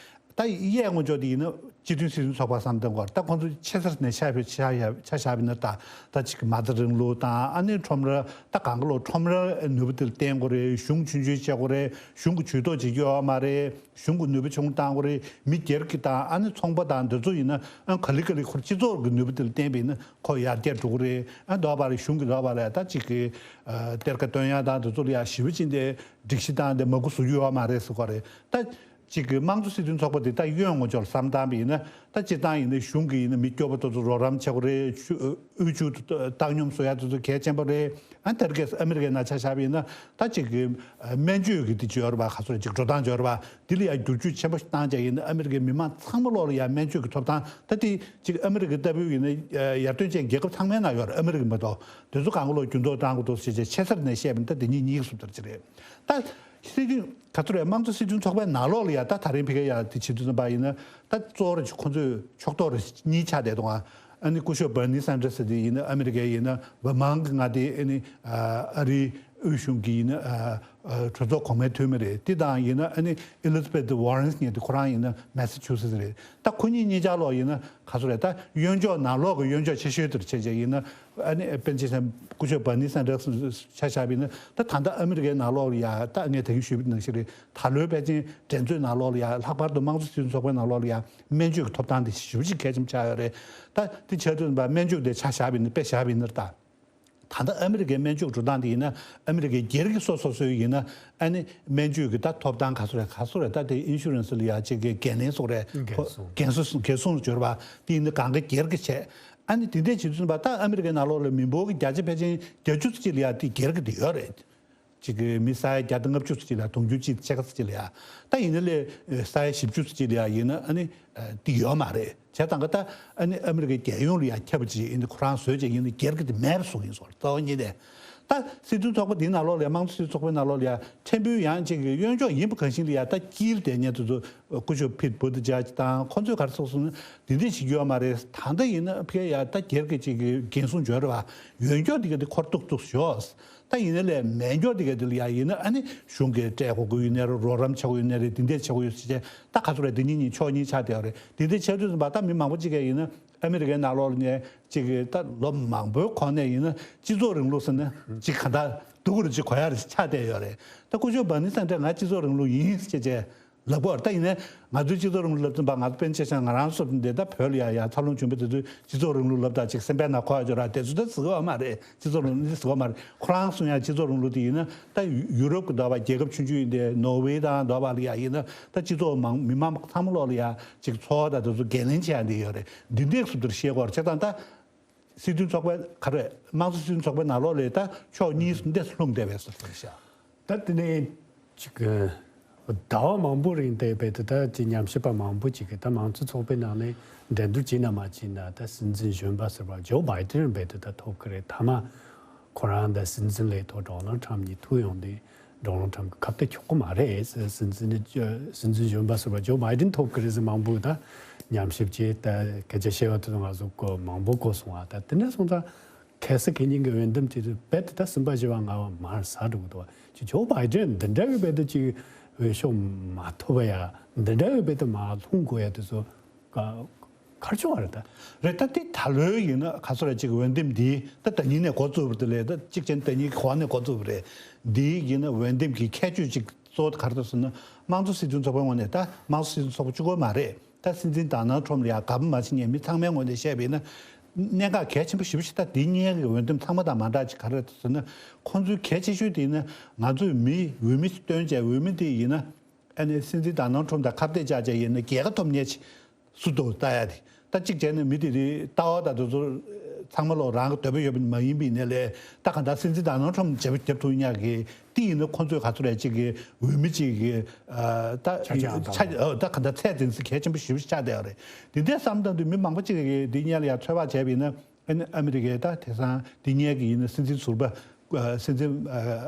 ད་གཡས་ངོ་ཅོག་དེ་ཡིན་ན་སྤྱི་མཐུན་སྲིད་དོན་ཚོགས་པ་བསམ་བཏང་གོ། ད་ཁོ་ཚོ་ཆེ་སར་ནས་ཆ་བཞག་ཆ་བཞག་པ་ཡིན་ན། ད་ད་ཅིག་མ་རྩ་རིང་ལུགས་དང་ཨ་ནི་ཁྲོམ་ར། ད་གང་ག་ལོ་ཁྲོམ་ར་ནུས་པ་དེ་ལ་བརྟེན་དགོས་རེད། གཞུང་ཆུང་ཆུང་བྱེད་དགོས་རེད། གཞུང་གི་ཇུས་གཏོགས་བྱེད་རྒྱུ་ཡོད་མ་རེད། གཞུང་གི་ནུས་པ་ཆུང་བཏང་དགོས་རེད། མི་སྒེར་གྱི་དང་ཨ་ནི་ཚོང་པ་དང་འདི་ཚོ་ཡིན་ན་ཨ་ག་ལེ་ག་ལེ་ཁོར་སྤྱི་ཚོགས་ཀྱི་ནུས་པ་དེ་ལ་བརྟེན་པ་ཡིན་ན་ཁོ་ཡར་རྒྱས་འགྲོ་གི་རེད། ཨ་འདོགས་པ་རེད། གཞུང་གི་འདོགས་པ་རེད། ད་ཅིག་གི་ཨ་གཏེར་ཁ་སྟོན་ཡ་དང་འདི་ཚོ་ལ་ཡ་ཞེ་པོ་ཅིག་འདི་སྒྲིག་གཞི་དང་འདི་མ་འགུ་བཟོ་རྒྱུ་ཡོད་མ་རེད་ཟེར་གོ་རེད། ད་ཅིག་གི་དམངས་གཙོ་སྲིད་དོན་ཚོགས་པ་དེ་ད་གཡོན་ངོ་ཅོག་ལ་བསམ་བཏང་པ་ཡིན་ན། ད་སྤྱིར་བཏང་ཡིན་ན་གཞུང་གི་ཡིན་ན་མི་སྐྱོ་པོ་དེ་ཚོ་རོགས་རམ་བྱེད་དགོས་རེད། ཆུ་དབུལ་ཕྱུག་ཏུ་བཏང་སྙོམས་བཟོ་ཡ་དེ་ཚོ་གལ་ཆེན་པོ་རེད། ཨ་ནི་དེར་གས་ཨ་མི་རི་ཀའི་ནང་ཆ་བཞག་པ་ཡིན་ན་ད་ཅིག་གི་སྨན་བཅོས་ཀྱི་དེ་ཅིག་ཡོད་རེད་པ། ག་ཚོད་ཅིག་འགྲོ་སྟངས་ཅིག་ཡོད་རེད་པ། དེ་ལ་ཡང་བསྒྱུར་བཅོས་ཆེན་པོ་ཞིག་བཏང་བྱས་ཡིན་ན་ཨ་མི་རི་ཀའི་མི་མང་ཚང་མ་ལོག་ལ་ཡང་སྨན་བཅོས་ཀྱི་ཐོབ་ཐང་ད་དེ་ཅིག་ཨ་མི་རི་ཀ་ལྟ་བུ་ཡིན་ན་ཡར་ཐོན་ཅན་རྒྱལ་ཁབ་ཚང་མའི་ནང་ཡོད་རེད། ཨ་མི་རི་ཀ་མ་གཏོགས། དེ་ཚོ་གང་ག་ལོག་འགྱུར་ལྡོག་བཏང་དགོས་འདུག་ཟེར་བྱས་ཆེ་སར་ནས་བཤད་པ་ཡིན་ན་ད་དེ་གཉིས་གཉིས་ཀྱི་སུབ་ལྟར་ཅིག་རེད། ད་སྲིད་དོན་ག་ཚོད་རེད། དམངས་གཙོ་སྲིད་དོན་ཚོགས་པའི་ནང་ལོགས་ལ་ཡ་ད་ད་རིང་ཕ་གིར་ཡ་དེ་བྱེད་དུས་ཙམ་པ་ཡིན་ན་ད་གཙོ་བོ་རེ་ཁོ་ཚོས་ཕྱོགས་གཏོགས་རེ་གཉིས་ཆགས་བསྡད་འདུག་ཨ། ཨ་ནི་སྐུ་ཞབས་བར་ནི་སན་ཏར་སི་དེ་ཡིན་ན་ཨ་མི་རི་ཀའི་ཡིན་ན་བར་མང་གི་མངའ་སྡེ། ཨ་ནི་ཨ་རིའི་དབུས་གཞུང་གི་ཡིན་ན་ཨ་གྲོས་ཚོགས་གོང་མའི་འཐུས་མི་རེད། དེ་དང་ཡིན་ན་ཨ་ནི་ཨེ་ལི་ཛ་བེ་ཐི་ཝོ་རན་ཟེར་མཁན་དེ་ཁོ་རང་ཡིན་ན་མེ་སི་ཆུ་སེ་ཊི་རེད། ད་ཁོ་གཉིས་གཉིས་ཆ་ལོག་ཡིན་ན་ག་ཚོད་རེད། ད་གཡོན་ཕྱོགས་ནང་ལོགས་ཀྱི་གཡོན་ཕྱོགས་ཆེ་ཤོས་དེར་བྱས་བྱས་ཡིན་ན། ཨ་ནི་དཔེར་ན་ཆ་བཞག་ན་སྐུ་ཞབས་བར་ནི་སན་ཏར་སི་ཆ་བཞག་པ་ཡིན་ན་ད་ད་ལྟ་ཨ་མི་རི་ཀའི་ནང་ལོགས་ལ་ཡ་ད་ངས་ད་གིན་ཞུས་པ་ནང་བཞིན་རེད། ད་ལོའི་ཕལ་ཆེར་འགྲན་རྩོད་ནང་ལོགས་ལ་ཡ་ལྷག་པར་དུ་དམངས་གཙོ་སྲིད་དོན་ཚོགས་པའི་ནང་ལོགས་ལ་ཡ་སྨན་བཅོས་ཀྱི་ཐོབ་ཐང་དེ་ཞེ་པོ་ཅིག་གལ་ཆེན་པོ་ཆགས་ཡོད་རེད། ད་དེ་བྱས་དུས་ཙམ་པ་སྨན་བཅོས་དེ་ཆ་བཞག་པ་ཡིན་ན། དཔེ་བཞག་པ་ཡིན་ན་ད་ད་ལྟ་ཨ་མི་རི་ཀའི་སྨན་བཅོས་འགྲོ་སྟངས་དེ་ཡིན་ན་ཨ་མི་རི་ཀའི་སྒེར་གྱི་སོ་སོ་སོའི་ཡིན་ན་ཨ་ནི་སྨན་བཅོས་ཀྱི་ད་ཐོབ་ཐང་ག་ཚོད་རེད། ག་ཚོད་རེད། ད་དེ་ཨིན་ཤུ་རན་སི་ལ་ཡ་ཅིག་གི་འགན་ལེན་སོགས་རེད། འགན་སྲུང་། འགན་སྲུང་འགན་སྲུང་སྦྱོར་བ་དེ་ཡིན་ན་གང་ག་སྒེར་གྱི་བྱས། ཨ་ནི་དེ་འདྲས་བྱེད་དུས་ཙམ་པ་ད་ཨ་མི་རི་ཀའི་ནང་ལོགས་ལ་མི་འབོར་གྱི་བརྒྱ་ཆ་ཕལ་ཆེར་བརྒྱད་ཅུ་ཙམ་ཅིག་ལ་ཡ་དེ་སྒེར་གྱི་དེ་ཡོད་རེད། ཅིག་གི་མི་ས་ཡ་བརྒྱ་དང་ལྔ་བཅུ་ཙམ་ཅིག་ལ་དུང་ཕྱུར་གཅིག་ཕྱེད་ཀ་ཙམ་ཅིག་ལ་ཡ། ད་ཡིན་ན་ལས་ས་ཡ་བཞི་བཅུ་ཙམ་ཅིག་ལ་ཡ་ཡིན་ན་ཨ་ནི་འདི་ཡོད་མ་རེད། བྱས་ཙང་ག་ད་ཨ་ནི་ཨ་མི་རི་ཀའི་རྒྱལ་ཡོངས་ལ་ཡ་ཁྱབ་པ་ཅིག་ཡིན་ན་ཁོ་རང་བཟོས་བྱས་ཡིན་ན་སྒེར་གྱི་དེ་མེད་པ་བཟོ་ཡིན་སོང་རེད། རྩ་བ་ཉིད་ནས། ད་སྲིད་དོན་ཚོགས་པ་འདིའི་ནང་ལོགས་ལ་ཡ་དམངས་གཙོ་སྲིད་ཚོགས་པའི་ནང་ལོགས་ལ་ཡ་ཕྲན་བུ་ཡང་ཅིག་གི་གཡོན་ཕྱོགས་ཡིན་པ་གང་ཞིག་ལ་ཡ་ད་དཀྱིལ་དེ་ཉན་དུ་དུ་སྐུ་ཞབས་ཕིད་བྷུ་ཏི་ཇཱཇ་དང་ཁོ་ཚོས་ག་རེ་གསུངས་སོང་ན་འདི་འདྲས་བྱེད་རྒྱུ་ཡོད་མ་རེད། ད་ལྟ་ཡིན་ན་ཕ་གི་ཡ་ད་སྒེར་གྱི་ཅིག་གི་འགན་སྲུང་འབྱོར་བ་ཡོད་མཁན་དེ་ག་དེ་ཁོར་གཏུག་གཏུག་ཤོག་ད་ཡིན་ན་ལས་མེད་མཁན་དེ་ག་དེ་ལ་ཡ་ཡིན་ན་ཨ་ནི་གཞུང་གིས་སྤྲད་དགོས་ཀྱི་ཡོད་ནའི་རེད། རོགས་རམ་བྱེད་དགོས་ཡོད་ནའི་རེད། འདི་འདྲས་བྱེད་དགོས་ཡོད་ཟེར་བྱས་ད་ག་ཚོད་རེད། འདི་གཉིས་གཉིས་ཕྱོགས་གཉིས་ཆགས་བསྡད་ཡོད་རེད། འདི་འདྲས་བྱས་དུས་ཙམ་པ་ད་མི་མང་པོ་ཅིག་གིས་ཡིན་ན་ཨ་མི་རི་ཀའི་ནང་ལོགས་ནས་ཅིག་གི་ད་ལོ་མང་པོའི་གོང་ནས་ཡིན་ན་སྤྱི་ཚོགས་རིང་ལུགས་ཟེར་ན་ཅིག་ག་ད་སྡུག་རུ་ཅིག་གོ་ཡ་རེ་ཆགས་བསྡད་ཡོད་རེད། ད་སྐུ་ཞབས་བར་ནི་སན་ཏར་ང་སྤྱི་ཚོགས་རིང་ལུགས་ཡིན་ཟེར་བྱས་ལབ་དགོས་རེད། ད་ཡིན་ནའི་ང་ཚོའི་སྤྱི་ཚོགས་རིང་ལུགས་ལབ་ཙམ་པ་ང་ཚོ་དཔེར་ན་ཆ་བཞག་ན་ང་རང་སོ་འདི་ད་བོད་ལ་ཡ་ཡ་འཚར་ལོངས་བྱུང་བ་དེ་ཚོས་སྤྱི་ཚོགས་རིང་ལུགས་ལབ་ད་ཅིག་སེམས་པའི་ནང་གོ་ཡ་ཅིག་ཡོད་རེད། དེ་ཚོ་ད་ཟེར་གི་ཡོད་མ་རེད། སྤྱི་ཚོགས་རིང་ལུགས་ཟེར་གི་ཡོད་མ་རེད། ཁོ་རང་གསུང་ཡ་སྤྱི་ཚོགས་རིང་ལུགས་དེ་ཡིན་ན་ད་ཡུ་རོབ་ཀྱི་འདྲ་བ་རྒྱལ་ཁབ་ཆུང་ཆུང་ཡིན་ཏེ་ནོར་ཝེ་དང་འདྲ་བ་ལ་ཡ་ཡིན་ན་ད་སྤྱི་ཚོགས་མང་མི་མང་ཚང་མ་ལོག་ལ་ཡ་ཅིག་འཚོ་བ་དང་དེ་ཚོ་འགན་ལེན་བྱེད་ཡ་འདི་ཡོད་རེད། འདི་འདྲས་སུ་འདིར་ཤེས་དགོས་རེད། བྱས་ཙང་ད་སྲིད་དོན་ཚོགས་པའི་ག་རེ་དམངས་གཙོ་སྲིད་དོན་ཚོགས་པའི་ནང་ལོགས་ལ་ད་ཕྱོགས་གཉིས་སུ་འདྲས་སུ་ལྷུང་བསྡད་པའི་བཟོ་འདྲ་ཤག་ད་དེ་ནས་ཅིག་ཟླ་བ་མང་པོ་རིང་བལྟས་པའི་དེ་ད་ཅིག་ཉམས་ཞིབ་པ་མང་པོ་ཅིག་གིས་ད་དམངས་གཙོ་ཚོགས་པའི་ནང་ནས་འགྲན་བསྡུར་བྱས་ན་མ་བྱས་ན་ད་སྲིད་འཛིན་གཞོན་པ་ཟུར་པ་ཇོ་བྷའི་ཏིན་རྦད་དེ་ད་ཐོབ་ཀྱི་རེད། མཐའ་མ་ཁོ་རང་ད་སྲིད་འཛིན་ལས་ཐོག་ཌོ་ནལ་ཊམ་གཉིས་ཐུག་ཡོང་དུས་ཌོ་ནལ་ཊམ་གྱི་ཁ་གཏད་གཅོག་གི་མ་རེད། སྲིད་འཛིན་སྲིད་འཛིན་གཞོན་པ་ཟུར་པ་ཇོ་བྷའི་ཏིན་ཐོབ་ཀྱི་རེད་ཟེར་མང་པོ་ད་ཉམས་ཞིབ་བྱས་ད་སྐད་ཆ་བཤད་པ་དེ་ཚོ་ང་ཚོ་གོ་མང་པོ་གོ་སོང་བ། ད་དེ་འདྲ་སོང་ཙང་། གལ་སྲིད་ཁེ་ཉིན་གྱི་འོས་འདེམས་དེ་ཚོ་རྦད་དེ་ད་གསུམ་པ་བཞི་པ་ལྔ་པ་མར་ཟག་འགྲོ་གི་འདུག་བ། ཅིག་ཇོ་བྷའི་ཏིན་འདི་འདྲ་གི་རྦད་དེ་ཅིག་འོས་ཤོག་མ་ཐོབ་པ་ཡ་འདི་འདྲ་གི་རྦད་དེ་མར་ལྷུང་དགོས་ཡ་དེ་ཚོ་ག་ག་རེ་བྱུང་བ་རེད་ད། རེད། ད་དེ་ད་ལོའི་ཡིན་ན་ག་ཚོད་རེད། ཅིག་འོས་འདེམས་འདི་ད་ཟླ་ཉིན་ནས་འགོ་བཙུགས་པ་དེ་ལས་ད་གཅིག་ཅན་ཟླ་ཉིན་གྱི་འགོ་ནས་འགོ་བཙུགས་པ་རེད། འདི་ཡིན་ན་འོས་འདེམས་ཀྱི་ཁྱད་ཆོས་ཅིག་གཙོ་བོ་ག་རེ་རེད་ཟེར་ན་དམངས་གཙོ་སྲིད་དོན་ཚོགས་པའི་ངོས་ནས་ད་དམངས་གཙོ་སྲིད་དོན་ཚོགས་པ་གཅིག་པོ་མ་རེད། ད་སྲིད་འཛིན་ཌོ་ནལ་ཊམ་ལ་ཡང་དགའ་པོ་མ་བྱེད་མཁན་མི་ཚང་མའི་ངོས་ནས་བཤད་པ་ཡིན་ན། གནད་འགག་གལ་ཆེན་པོ་ཞེ་པོ་ཞིག་ད་འདི་སྔོན་གྱི་འོས་འདེམས་ཚང་མ་དང་མ་འདྲ་ཅིག་ག་རེ་རེད་ཟེར་ན། ཁོང་ཚོའི་གལ་ཆེ་ཤོས་དེ་ཡིན་ན་ང་ཚོས་མི་འོས་མི་ཞིག་བཏོན་བྱས་འོས་མི་དེ་ཡིན་ན། ཨ་ནི་སྲིད་འཛིན་ཌོ་ནལ་ཊམ་དང་ཁ་གཏད་བཅག་བྱས་ཡིན་ན་རྒྱལ་ཁ་ཐོབ་མཁན་ཞིག་སུ་འདུག་ལྟ་ཡ་དེ། ད་གཅིག་བྱས་ན་མི་དེ་དེ་ལྟ་བ་དང་དེ་ཚོ་ཚང་མ་ལོག་རང་གི་འདོད་པ་ཡོད་པ་མ་ཡིན་པ་ཡིན་ནའི་ལས། ད་གང་ལྟར་སྲིད་འཛིན་ཌོ་ནལ་ཊམ་རྒྱབ་རྒྱབ་ཐུབ་ཉག་གི་དེ་ཡིན་ན་ཁོ་ཚོས་ག་ཚོད་རེད་ཅིག་གི་འོས་མི་ཅིག་གི་ཨ་ད་ཆ་རྐྱེན་ཨང་དང་ཆ་པོ། ཨ་ད་གང་ལྟར་ཚད་འཛིན་ས་གལ་ཆེན་པོ་ཞེ་པོ་ཞིག་ཆགས་བསྡད་ཡོད་རེད། དེ་འདྲའི་བསམ་བཏང་དུས་མི་མང་པོ་ཅིག་གིས་འདི་སྔོན་ལ་ཡང་ཚོད་དཔག་བྱས་པ་ཡིན་ན། ཨ་ནི་ཨ་མི་རི་ཀའི་ད་དེང་སང་འདི་སྔོན་གྱི་ཡིན་ན་སྲིད་འཛིན་ཟུར་པ་ སྲིད་འཛིན་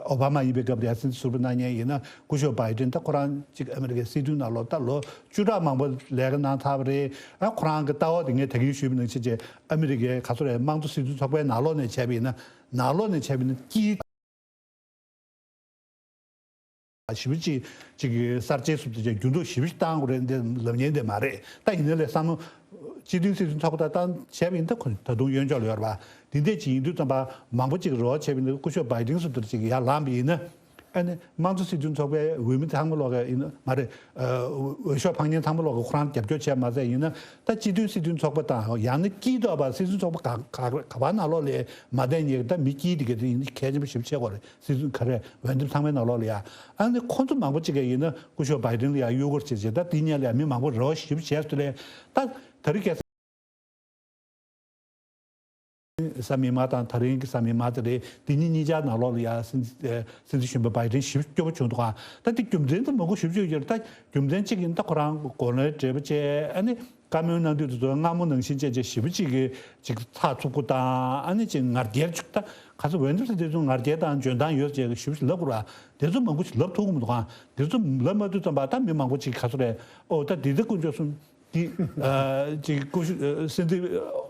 ཨོ་བྷ་མ་ཡིན་པའི་སྐབས་ལ་ཡང་སྲིད་འཛིན་ཟུར་པ་གནང་མཁན་ཡིན་ན་སྐུ་ཞབས་བྷའི་ཌེན། ད་ཁོ་རང་ཅིག་ཨ་མི་རི་ཀའི་སྲིད་དོན་ནང་ལོགས་ད་ལོ་བཅུ་ཕྲག་མང་པོ་ལས་ཀ་གནང་ཚར་བ་རེད། ཨ་ཁོ་རང་གི་ལྟ་བ་དེ་ངས་ད་གིན་ཞུས་པ་ནང་བཞིན་བྱས་ཨ་མི་རི་ཀའི་ག་ཚོད་རེད། དམངས་གཙོ་སྲིད་དོན་ཚོགས་པའི་ནང་ལོགས་ནས་བྱས་པ་ཡིན་ན་ནང་ལོགས་ནས་བྱས་པ་ཡིན་ན་དཀྱིལ། ཞེ་པོ་ཅིག་ཅིག་གསར་བརྗེའི་སུབ་ཏུ་ཅིག་འགྱུར་ལྡོག་ཞེ་པོ་ཅིག་བཏང་དགོས་རེད་འདི་ལབ་མཁན་དེ་མ་རེད། ད་ཡིན་ན་ལས་བསམ་བློ་སྤྱི་མཐུན་སྲིད་དོན་ཚོགས་པ་དང་བྱས་པ་ཡིན་ད་ཁོ་ད་དུང་གཡོན་ཕྱོགས་ལ་ཡོད་རེད་པ། འདི་འདྲས་ཅིག་ཡིན་དུས་ཙམ་པ་མང་པོ་ཅིག་རེ་བ་བྱས་པ་ཡིན་ན་སྐུ་ཞབས་བྷའི་ཌེན་སུབ་ཏུ་ཅིག་ཡར་ལངས་པ་ཡིན་ན། ཨ་ནི་དམངས་གཙོ་སྲིད་དོན་ཚོགས་པའི་འོས་མི་ཚང་མ་ལོག་གི་ཡིན་ན་མ་རེད། འོས་ཤོག་འཕངས་མཁན་ཚང་མ་ལོག་གི་ཁོ་རང་རྒྱབ་སྐྱོར་བྱས་མ་ཟད་ཡིན་ན་ད་སྤྱི་མཐུན་སྲིད་དོན་ཚོགས་པ་དང་ཡང་ན་དཀྱིལ་ཐོག་པ་སྲིད་དོན་ཚོགས་པ་ག་ག་ག་བ་ནང་ལོགས་ལས་མ་བསྡད་མཁན་གྱི་ད་མི་དཀྱིལ་དེ་ག་དེ་ཡིན་ན་གལ་ཆེན་པོ་ཞིག་བྱེད་དགོས་རེད། སྲིད་དོན་ག་རེ་འོས་འདེམས་ཚང་མའི་ནང་ལོགས་ལ་ཡ། ཨ་ནི་ཁོང་ཚོ་མང་པོ་ཅིག་གིས་ཡིན་ན་སྐུ་ཞབས་བྷའི་ཌེན་ལ་ཡ་གཡོ་སྐོར་བྱེད་བྱེད་ད་དེ་ཉིད་ལ་ཡ་མི་མང་པོ་རེ་བ་ཞིབ་བྱས་སུ་ལས་ད་ད་རེས་ཁ་སང་གཟའ་མིག་དམར་དང་ད་རིང་གི་གཟའ་མིག་དམར་དེ་རེད། དེ་ཉིད་གཉིས་ཆར་ནང་ལོགས་ལ་ཡ་སྲིད་སྲིད་འཛིན་གཞོན་པ་བྷའི་ཌེན་ཞིབ་སྐྱོ་པོ་བྱུང་འདུག་ག་ད་དེ་རྒྱུ་མཚན་དེ་མང་པོ་ཞིབ་བརྗོད་ཡོད་རེད། ད་རྒྱུ་མཚན་གཅིག་ཡིན་ད་ཁོ་རང་གོ་ལའི་འབྲེལ་པ་བྱས་ཨ་ནི། བཀའ་མོལ་གནང་དུས་དེ་ཚོ་སྔ་མོ་ནང་བཞིན་བྱས་བྱས་ཞེ་པོ་ཅིག་གི་ཅིག་ཚགས་ཚུད་པོ་དང་ཨ་ནི་ཅིག་ངར་རྒྱལ་ཅིག་ད་ག་ཚོད་འོས་འདེམས་ས་དེ་ཚོ་ངར་རྒྱལ་དང་འཇོན་ཐང་ཡོད་ཅེས་ཞེ་པོ་ཅིག་ལབ་དགོས་ར། དེ་ཚོ་མང་པོ་ཞིག་ལབ་ཐུབ་ཀྱི་མི་འདུག་ག་དེ་ཚོ་ལབ་མ་ཐུབ་ཙམ་པ་ད་མི་མང་པོ་ཅིག་ག་ཚོད་རེད། ཨོ་ད་འདི་ད་དཀོན་མཆོག་གསུམ་འདི་ཅིག་སྐུ་ཞབས་སྲིད་འཛིན་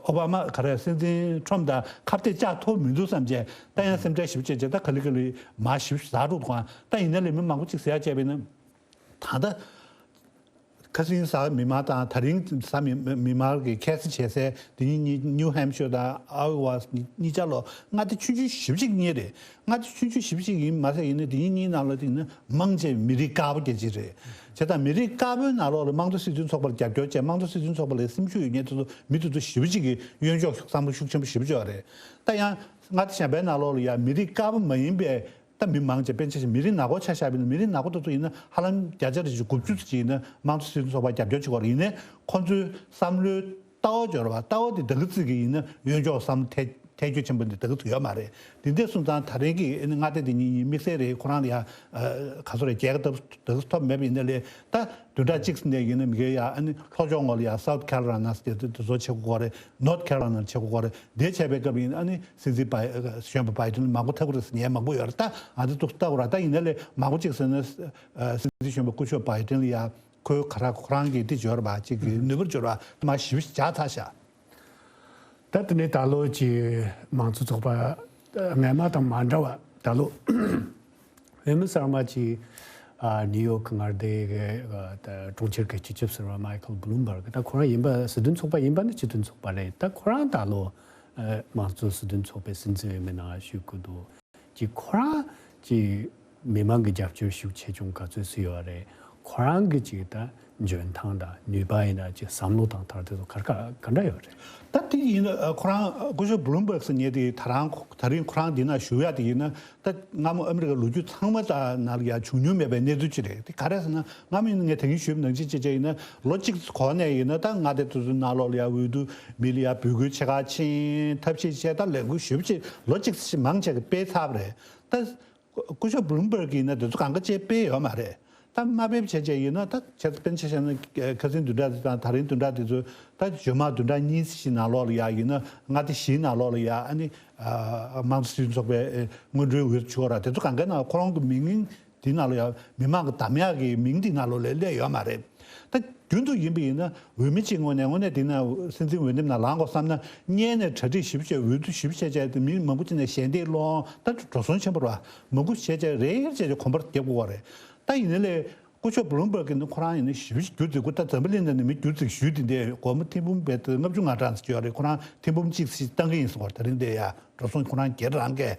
ཨོ་བྷ་མ་ག་རེ་སྲིད་འཛིན་ཁྲོམ་དང་ཁ་གཏད་བཅག་ཐུབ་མི་འདུག་བསམ་བྱས་ད་ཡང་སེམས་ཁྲལ་ཞེ་པོ་ཅིག་བྱས་ད་ག་ལེ་ག་ལེ་མར་ཞེ་པོ་ཅིག་ཟག་འགྲོ་འདུག་ག་ད་ཡིན་ན་ལས་མི་མང་པོ་ཅིག་ཟེར་ཡ་བྱས་པ་ཡིན་ན་ད་ལྟ། ཁ་སང་གཟའ་མིག་དམར་དང་ད་རིང་གཟའ་མིག་མིག་དམར་གྱི་ཁ་སང་བྱས་ཚེ་དེ་ཉིན་གཉིས་ནིའུ་ཧེམ་ཤར་དང་ཨའོ་ཝ་གཉིས་ཆར་ལོ་མངའ་སྡེ་ཆུང་ཆུང་ཞེ་པོ་ཅིག་གཉིས་རེད། མངའ་སྡེ་ཆུང་ཆུང་ཞེ་པོ་ཅིག་ཡིན་མ་ཟད་ཡིན་ན་དེ་ཉིན་གཉིས་ནང་ལ་དེ་ཡིན་ན་མང་ཆེ་མི་རིགས་དཀར་པོ་རྒྱ་ཆེ་རེད། བྱས་ཙང་མི་རིགས་དཀར་པོའི་ནང་ལོགས་ལ་དམངས་གཙོ་སྲིད་དོན་ཚོགས་པར་རྒྱབ་སྐྱོར་བྱས་དམངས་གཙོ་སྲིད་དོན་ཚོགས་པ་ལ་སེམས་ཤུགས་ཡོད་མཁན་དེ་ཚོ་མི་དེ་ཚོ་ཞེ་པོ་ཅིག་གིས་གཡོན་ཕྱོགས་བསམ་བློ་ཤུགས་ཆེན་པོ་ཞེ་པོ་ཅིག་ཡོད་རེད། ད་ཡང་མངའ་སྡེ་གཞན་པའི་ནང་ལོགས་ལ་ཡང་མི་རིགས་དཀར་པོ་མ་ཡིན་པའི། ད་མི་མང་ཆེ་དཔེར་ན་ཆ་བཞག་མི་རིགས་ནག་པོ་ཆ་བཞག་པ་ཡིན་ན་མི་རིགས་ནག་པོ་དེ་ཚོ་ཡིན་ན་ཧ་ལམ་བརྒྱ་ཆ་རེ་བཞིན་དགུ་བཅུ་ཙམ་ཅིག་ཡིན་ན་དམངས་གཙོ་སྲིད་དོན་ཚོགས་པ་རྒྱབ་སྐྱོར་བྱེད་ཀྱི་ཡོད་རེད། ཡིན་ནའི་ཁོང་ཚོའི་བསམ་བློའི་ལྟ་བ་སྦྱོར་བ་ལྟ་བ་དེ་ད་ག་ཙམ་གྱི་ཡིན་ན་གཡོན་ཕྱོགས་བསམ་ཐལ་ཐལ་འགྱུར་ཆེན་པོ་འདི་ད་ག་ཙམ་ཡོད་མ་རེད། དེ་འདྲ་སོང་ཙང་ད་རིང་གི་མངའ་སྡེ་འདི་གཉིས་གཉིས་དམིགས་བསལ་རེད། ཁོ་རང་ལ་ཡང་ག་ཚོད་རེད་རྒྱལ་ཁ་ད་ག་ཙམ་ཐོབ་མེད་པ་ཡིན་ན་ལས་ད་བདུན་ཕྲག་གཅིག་ཙམ་ནས་ཡིན་ན་མི་སྒེར་ཡང་ཨ་ནི་ལྷོ་ཕྱོགས་ངོས་ལ་ཡང་South Carolina་ཟེར་དེ་ཚོ་བྱེད་དགོས་རེད། North Carolina་བྱེད་དགོས་རེད། དེ་བྱས་པའི་སྐབས་ཡིན་ཨ་ནི་སྲིད་འཛིན་བྷའི་གཞོན་པ་བྷའི་ཌེན་མང་པོ་ཐབས་ཀྱི་རེད་ཟེར་ཉན་མང་པོ་ཡོད་རེད། ད་ང་ཚོ་ཏོག་ཙམ་ལྟ་དགོས་ར། ད་ཡིན་ན་ལས་མང་པོ་ཅིག་ཟེར་ན་སྲིད་འཛིན་གཞོན་པ་སྐུ་ཞབས་བྷའི་ཌེན་ལ་ཡ་ཁོའི་ག་ར་ཁོ་རང་གི་དེ་འབྱོར་བ་ཅིག་གི་ནུས་པར་འབྱོར་བ་མ་ཞིབ་བྱ་ཚར་ཤག་ད་དེ་ནས་ད་ལོ་ཀྱི་མང་གཙོ་ཚོགས་པ་སྔ་མ་དང་མ་འདྲ་བ་ད་ལོ་འོས་མི་གསར་མ་ཅིག་ཨ་ནིའུ་ཡོག་མངའ་སྡེ་གི་ཨ་ད་གྲོང་ཁྱེར་གྱི་སྤྱི་ཁྱབ་ཟུར་པ་Michael Bloomberg ད་ཁོ་རང་ཡིན་པ་སྲིད་དོན་ཚོགས་པ་ཡིན་པ་ནི་སྤྱི་མཐུན་ཚོགས་པ་རེད། ད་ཁོ་རང་ད་ལོ་ཨ་དམངས་གཙོ་སྲིད་དོན་ཚོགས་པའི་སྲིད་འཛིན་འོས་མི་ནང་ཞུགས་ཀྱི་འདུག་ཅིག་ཁོ་རང་ཅིག་མི་མང་གི་རྒྱབ་སྐྱོར་ཤུགས་ཆེ་ཆུང་ག་ཚོད་སུ་ཡོད་རེད། ཁོ་རང་གི་ཅིག་ད་འཇོན་ཐང་དང་ནུས་པ་ཡིན་ན་ཅིག་བསམ་བློ་དང་ཐར་དེ་ཚོ་ག་ག་ག་འདྲ་ཡོད་རེད། ད་དེ་ཡིན་ན་ཁོ་རང་སྐུ་ཞབས་Bloomberg་ཟེར་མཁན་དེ་ད་རང་ད་རིང་ཁོ་རང་འདི་ན་བཞུགས་ཡ་དེ་ཡིན་ན། ད་སྔ་མོ་ཨ་མི་རི་ཀ་ལོ་རྒྱུས་ཚང་མ་ད་ནང་ལ་ཡ་བྱུང་མྱོང་མེད་པའི་གནས་ཚུལ་ཅིག་རེད། དེ་ག་རེ་ཟེར་ན་སྔ་མོ་ཡིན་ན་ངས་ད་གིན་ཞུས་པ་ནང་བཞིན་ཅིག་བྱས་ཡིན་ན་ལོ་གཅིག་གོང་ནས་ཡིན་ན་ད་མངའ་སྡེ་དེ་ཚོའི་ནང་ལོགས་ལ་ཡ་འོས་བསྡུ་མི་ལ་ཡ་འབོད་སྐུལ་བྱེད་ག་ཕྱིན་ཐབས་ཤེས་བྱས་ད་ལས་འགུལ་ཞེ་པོ་ཅིག་ལོ་གཅིག་ཙམ་མང་ཆེ་གི་སྤེལ་ཚར་བ་རེད། ད་སྐུ་ཞབས་Bloomberg་ཡིན་ན་དེ་ཚོ་གང་ག་ཅིག་སྤེལ་ཡོད་མ་རེད། ད་མ་སྤེལ་བྱས་བྱས་ཡིན་ན་ད་བྱས་ཙང་དཔེར་ན་ཆ་བཞག་ན་ཁ་སང་བདུན་ཕྲག་དེ་དང་ད་རིང་བདུན་ཕྲག་དེ་ཚོ་ད་འཇོན་མང་བདུན་ཕྲག་གཉིས་ཙམ་ནང་ལོགས་ལ་ཡ་ཡིན་ན་མངའ་སྡེ་བཞིའི་ནང་ལོགས་ལ་ཡ་ཨ་ནི། དམངས་གཙོ་སྲིད་དོན་ཚོགས་པའི་སྔོན་འགྲོའི་འོས་བྱུང་བ་ར་དེ་ཚོ་གང་གའི་ནང་ཁོ་རང་གི་མིང་འདི་ནང་ལ་ཡང་མི་མང་གི་འདམ་ཡག་གི་མིང་འདི་ནང་ལོགས་ལ་སླེབས་ཡོད་མ་རེད། ད་རྒྱུན་དུ་ཡིན་པ་ཡིན་ན་འོས་མི་གཅིག་ངོས་ནས་དངོས་གནས་འདི་ན་སྲིད་འཛིན་འོས་འདེམས་ནང་ལངས་དགོས་བསམ་ན་སྔོན་ནས་གྲ་སྒྲིག་ཞིབ་བྱས་འོས་བསྡུ་ཞིབ་བྱས་བྱས་ཏེ་མི་མང་པོ་ཅིག་ནས་ཞལ་འདེབས་སློང་ད་འགྲོ་སོང་ཆེན་པོ་ར་མང་པོ་བྱས་བྱས་རེ་རེ་བྱས་བྱས་གོམ་པ་རྒྱབ་དགོས་པ་རེད། ད་ཡིན་ན་ལས། སྐུ་ཞབས་Bloomberg་གིས་ནི་ཁོ་རང་ཡིན་ན་ཞེ་པོ་ཅིག་རྒྱུ་རྫིག་པོ་ད་འཛམ་བུ་གླིང་ནང་ནས་མི་རྒྱུ་རྫིག་ཞུས་དེ་འདྲས་སྒོར་མོ་ཐེར་འབུམ་བས་ལྔ་བཅུ་ང་གྲངས་ཙམ་ཡོད་རེད། ཁོ་རང་ཐེར་འབུམ་གཅིག་ཙམ་བཏང་གི་ཡིན་གསུངས་པ་ད་རིང་དེ་ཡ་འགྲོ་སོང་ཁོ་རང་སྒེར་རང་གས།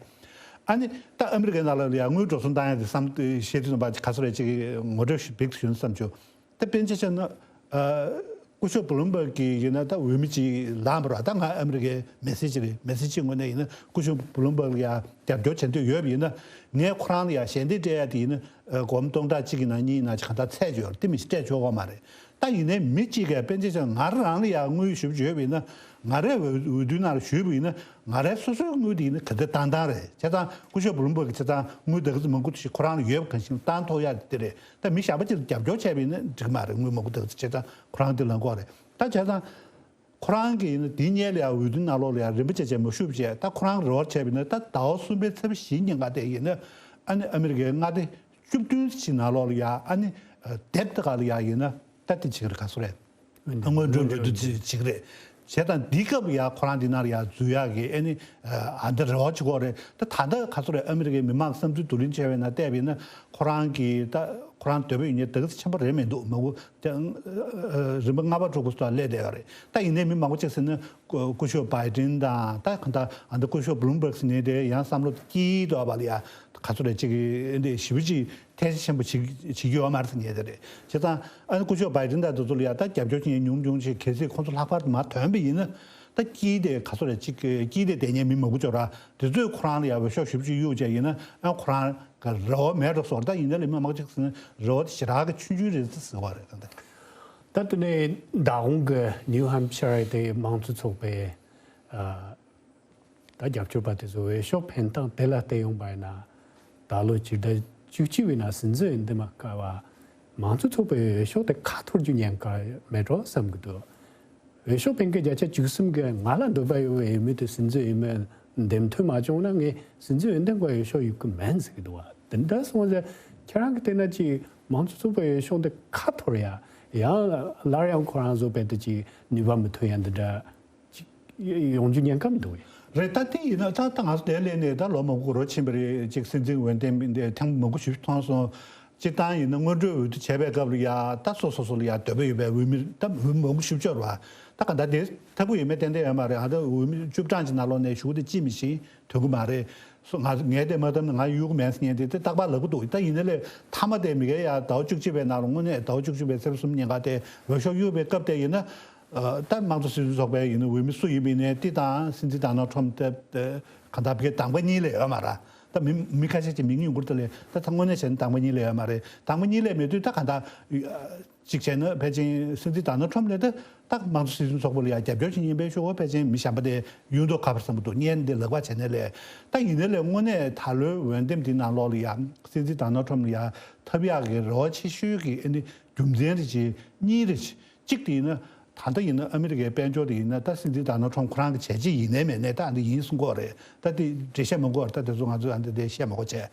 ཨ་ནི་ད་ཨ་མི་རི་ཀའི་ནང་ལ་ཡ་དངུལ་འགྲོ་སོང་བཏང་ཡ་དེ་བསམ་བཤད་དུས་ཙམ་པ་ག་ཚོད་རེད་ཅིག་ངོ་སྤྲོད་ཞིག་འབིགས་ཞུ་ན་བསམ་བྱུང་། ད་དཔེར་ན་ཆ་བཞག་ན། ཨ། སྐུ་ཞབས་Bloomberg་གིས་ཡིན་ན་ད་འོས་མི་གཅིག་ལངས་པ་རེད་པ། ད་ང་ཨ་མི་རི་ཀའི་མི་སེར་ཅིག་རེད། མི་སེར་གཅིག་ངོས་ནས་ཡིན་ན་སྐུ་ཞབས་Bloomberg་ལ་ཡ་རྒྱབ་སྐྱོར་བྱེད་འདོད་ཡོད་པ་ཡིན་ན་ངས་ཁོ་རང་ལ་ཡ་ཞལ་འདེབས་སྤྲད་ཡ་དེ་ཡིན་ན་ཨ་སྒོར་མོ་སྟོང་ཕྲག་གཅིག་གི་ནང་གཉིས་ནང་གང་ལྟར་ཚད་ཅིག་ཡོད་རེད། དེ་མི་ཞིག་སྤྲད་ཆོག་གི་མ་རེད། ད་ཡིན་ནའི་མི་གཅིག་གིས་དཔེར་ན་ཆ་བཞག་ན་ང་རང་ལ་ཡ་དངུལ་ཞེ་པོ་ཅིག་ཡོད་པ་ཡིན་ན་ང་རའི་འོས་འོས་བསྡུའི་ནང་ལ་ཞུས་པ་ཡིན་ན་ང་རའི་སོ་སོའི་དངུལ་དེ་ཡིན་ན་ག་ཚོད་བཏང་བཏང་རེད། བྱས་ཙང་སྐུ་ཞབས་Bloomberg་གིས་བྱས་ཙང་དངུལ་ད་ག་ཚོད་མང་པོ་ཞིག་ཁོ་རང་ལ་ཡོད་པ་གང་ཞིག་བཏང་ཐུབ་ཡ་དེ་རེད། ད་མི་གཞན་པ་ཅིག་ལ་རྒྱབ་སྐྱོར་བྱས་པ་ཡིན་ན་འགྲིག་མ་རེད། དངུལ་མང་པོ་དེ་བྱས་ཙང་ཁོ་རང་དེ་ལངས་དགོས་རེད། ད་བྱས་ཙང་ ཁོ་རང་གིས་ཡིན་ན་དེའི་སྔོན་ལ་ཡང་འོས་བསྡུ་ནང་ལོགས་ལ་ཡང་རིམ་པ་བྱས་བྱས་མ་ཞུགས་བྱས། ད་ཁོ་རང་རེ་བ་བྱས་པ་ཡིན་ན་ད་ཟླ་བ་གསུམ་པའི་ཚེས་པ་བཞི་ཉིན་ག་དེ་ཡིན་ན་ཨ་ནི་ཨ་མི་རི་ཀའི་མངའ་སྡེ་བཅུ་བདུན་ཞིག་ནང་ལོགས་ལ་ཡང་ཨ་ནི་ཨ་དེབ་དེ་ག་ལ་ཡང་ཡིན་ན་ད་དེ་བྱེད་ཀྱི་རེད། ག་སོ་རེད། སྔོན་འགྲོའི་འོས་བསྡུ་ཅིག་ཅིག་རེད། བྱས་ཙང་འདིའི་སྐབས་ལ་ཡང་ཁོ་རང་འདི་ནང་ལ་ཡང་འཛུལ་ཡག་གི་ཨ་ནི་ཨ་འདི་རེ་བ་བྱེད་ཀྱི་ཡོད་རེད། ད་ད་ལྟ་ག་ཚོད་རེད། ཨ་མི་རི་ཀའི་མི་མང་བསམ་ཚུལ་བསྡུ་ལེན་བྱས་པའི་ནང་བལྟས་པ་ཡིན་ན་ཁོ་རང་གི་ད་ཁོ་རང་འདོད་པ་ཡོད་མཁན་དེ་ག་ཚོད་ཆེན་པོ་རེད་མི་འདུག་མ་གོ་ད་རིམ་པ་ལྔ་པ་དྲུག་པ་སོགས་སླེབས་བསྡད་ཡོད་རེད། ད་ཡིན་ནའི་མི་མང་པོ་ཅིག་ཟེར་ན་སྐུ་སྐུ་ཞབས་བྷའི་ཏིན་དང་ད་ག་ད་ཨ་འདི་སྐུ་ཞབས་བྷུ་ལུམ་བྷརག་ཟེར་མཁན་དེ་ཡང་བསམ་བློ་དཀྱིལ་དུ་བ་ལ་ཡ་ག་ཚོད་རེད། ཅིག་འདི་ཞེ་པོ་ཅིག་ཐལ་ཆ་ཆེན་པོ་བྱེད་བྱེད་ཀྱི་ཡོད་མ་རེད་ཟེར་མཁན་དེ་རེད། བྱས་ཙང་ཨ་ནི་སྐུ་ཞབས་བྷའི་ཏིན་དང་དེ་ཚོ་ལ་ཡ་ད་རྒྱབ་སྐྱོར་བྱེད་མཁན་ཉུང་ཉུང་ཅིག་གལ་སྲིད་ཁོང་ཚོ་ལྷག་པར་དུ་མར་ཐོན་པ་ཡིན་ན་ད་དཀྱིལ་དེ་ག་ཚོད་རེད། ཅིག་དཀྱིལ་དེ་བསྡད་མཁན་མི་མང་པོ་ཅིག་ཡོད་ར། དེ་ཚོས་ཁོ་རང་ལ་ཡ་འོས་ཤོག་ཞེ་པོ་ཅིག་གཡུགས་བྱས་ཡིན་ན་ཨ་ཁོ་རང་གི་རེ་བ་མེད་འགྲོ་སོང་། ད་ཡིན་ནའི་མི་མང་པོ་ཅིག་ཟེར་ན་རེ་བ་དེ་ཞེ་དྲག་གི་ཆུང་ཆུང་རེད་ཟེར་བ་རེད། ད་ད་དེ་ནས་མདང་དགོང་གི་ནིའུ་ཧམ་ཤར་དེ་དམངས་གཙོ་ཚོགས་པའི་ཨ། ད་རྒྱབ་སྐྱོར་པ་དེ་ཚོ་འོས་ཤོག་འཕེན་སྟངས་དེ་ལ་བལྟས་ཡོང་པ་ཡིན་ན། ད་ལོ་སྤྱི་ཟླ་བཅུ་གཅིག་པའི་ནང་སྲིད་འཛིན་འོས་འདེམས་སྐབས་མང་གཙོ་ཚོགས་པའི་འོས་ཤོག་དེ་ཁ་འཐོར་རྒྱུ་ཉེན་ཁ་མེད་འགྲོ་བསམ་གྱི་འདུག་འོས་ཤོག་འཕེན་མཁན་བརྒྱ་ཆ་བཅུ་གསུམ་གྱིས་ང་ལ་འདོད་པ་ཡོད་པའི་འོས་མི་དེ་སྲིད་འཛིན་འོས་མི་འདེམས་ཐོན་མ་བྱུང་ན་ངས་སྲིད་འཛིན་འོས་འདེམས་སྐབས་འོས་ཤོག་གཡུག་གི་མིན་ཟེར་གྱི་འདུག་བ། དེ་འདྲ་སོང་ཙང་ཁྱེད་རང་གིས་བལྟས་ན་ཅིག་མང་གཙོ་ཚོགས་པའི་འོས་ཤོག་འདི་ཁ་འཐོར་ཡ། ཡང་སླར་ཡང་ཁོ་རང་ཚོ་རྦད་དེ་ཅིག་ནུས་པ་མི་ཐོན་ཡ་འདི་འདྲ། ཅིག་ཡོང་རྒྱུ་ཉེན་ཁ་མི་འདུག་གས། རེད། ད་དེ་ཡིན་ན་ད་ད་ང་ཚོ་དེ་སླེབས་ནས་ད་ལོ་མང་པོ་འགོར་ཕྱིན་པ་རེད། ཅིག་སྲིད་འཛིན་འོས་འདེམས་འདི་ཐེངས་མང་པོ་ཞིག་མཐོང་སོང་། སྤྱིར་བཏང་ཡིན་ན་སྔོན་འགྲོའི་འོས་བསྡུ་བྱས་པའི་སྐབས་ལ་ཡ་ད་སོ་སོ་སོ་ལ་ཡ་འདོད་པ་ཡོད་པའི་འོས་མི་ད་འོས་མི་མང་པོ་ཞིག་འབྱོར་བ། ད་ག་ད་དེ་ཐབས་ཀྱི་ཡོད་མེད་ཏན་ཏན་ཡོད་མ་རེད། ཨ་ད་འོས་མི་བཅུ་གྲངས་ཀྱི་ནང་ལོགས་ནས་ཞུ་དེ་ཅི་མི་ཤེས་ཐོན་གི་མ་རེད། སོ་ང་ངས་དེ་མ་བཏབ་ན་ང་གཡུག་མེད་ཟེར་མཁན་དེ་དེ་རྟག་པར་ལབ་གི་འདུག་ད་ཡིན་ན་ལས་མཐའ་མ་དེ་མི་གའི་ཡ་ཟླ་བ་བཅུ་གཅིག་པའི་ནང་ལ་དངོས་གནས་ཟླ་བ་བཅུ་གཅིག་པའི་ཚེས་པ་གསུམ་ཉིན་ག་དེ་འོས་ཤོག་གཡུག་པའི་སྐབས་དེ་ཡིན་ན། ད་དམངས་གཙོ་སྲིད་གཞུང་ཚོགས་པའི་ཡིན་ན་འོས་མི་སུ་ཡིན་པ་ཡིན་ནའི་ཏི་དང་སྲིད་འཛིན་ཌོ་ནལ་ཊམ་དེ་གང་ལྟར་བི་གའི་དང་པོ་གཉིས་ལས་ཡོད་མ་རེད། ད་མི་མི་ཁ་ཤས་ཀྱི་མིང་ཡོང་གི་རེད་དེ་ལས་ད་ད་དངོས་གནས་བྱས་ན་དང་པོ་གཉིས་ལས་ཡོད་མ་རེད། དང་པོ་གཉིས་ལས་མེད་དུས་ད་གང་ལྟར་གཅིག་བྱས་ན་ཕལ་ཆེར་སྲིད་འཛིན་ཌོ་ནལ་ཊམ་ལས་ད་ད་དམངས་གཙོ་སྲིད་གཞུང་ཚོགས་པ་ལ་ཡང་རྒྱབ་སྐྱོར་བྱེད་མཁན་པའི་ཤོག་བུ་ཕལ་ཆེར་མི་གཞན་པ་དེ་གཡུག་མདོག་ཁ་པར་བསམ་གི་འདུག་བརྙན་དེ་ལག་པ་བྱས་ནས་ལས། ད་ཡིན་ནའི་ལས་དངོས་གནས་ད་ལོའི་འོས་འདེམས་འདི་ནང་ལོགས་ལ་ཡང་སྲིད་འཛིན་ཌོ་ནལ་ཊམ་ལ་ཡང་ཐོབ་ཡག་གི་རེ་བ་ཆེ་ཤོས་ཀྱི་ཨ་ནི་རྒྱུ་མཚན་རེ་ཅིག་གཉིས་རེ་ཅིག་གཅིག་དེ་ཡིན་ན། ད་ལྟ་ཡིན་ན་ཨ་མི་རི་ཀའི་དཔལ་འབྱོར་དེ་ཡིན་ན་ད་སྲིད་འཛིན་ཌོ་ནལ་ཊམ་ཁོ་རང་གི་བྱས་རྗེས་ཡིན་ནའི་མེད་ནའི་ད་འདི་ཡིན་གསུང་གི་ཡོད་རེད། ད་དེ་འགྲེལ་བཤད་མང་པོ་ཡོད་རེད། ད་དེ་ཚོ་ང་ཚོས་ཨ་འདི་འདི་བཤད་མ་དགོས་བྱས།